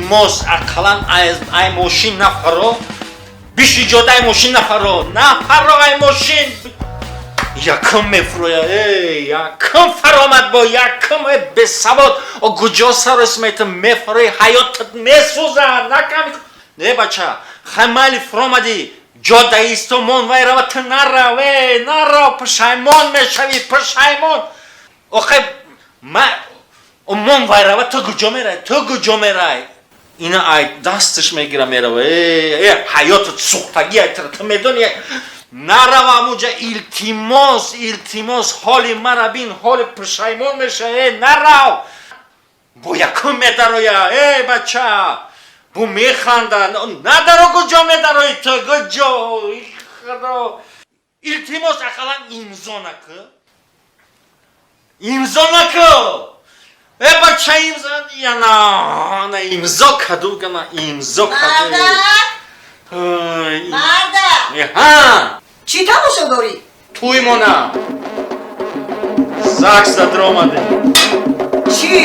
Илтимос, ақаллан ай мошин нафаро, биши ҷода, ай мошин нафаро, нафаро ай мошин. Якум мефуроя, э, якум фаромад бо якум. Э, бесавод, о куҷо саросмета мефарои, ҳаётат месӯзад, накам. Не, бача, хай, майли, фуромадӣ, ҷода исто, мон, вай рава, ту нарав, э, нарав, пушаймон мешавӣ, пушаймон. Охай, ма мон, вай рава, ту куҷо мерай, ту куҷо мерай? Ина ай дасташ мегира, мерава. Э, ҳаётат сӯхтагӣ, ай ту медони, нарава амуҷа, илтимос, илтимос, ҳоли мара бин, ҳоли пушаймон меша. Э, нарав, бо якум медароя. Э, бача, бу механда, надаро, куҷо медарои ту, куҷо? Худо, илтимос, ақаллан имзо накӣ, имзо накӣ. Э, бача, имзо яна на имзо каду, гана имзо каду. Мардак! Мардак! Ҳа. Чӣ тамошо дорӣ? Туй мона ЗАГС да дромадем. Чӣ?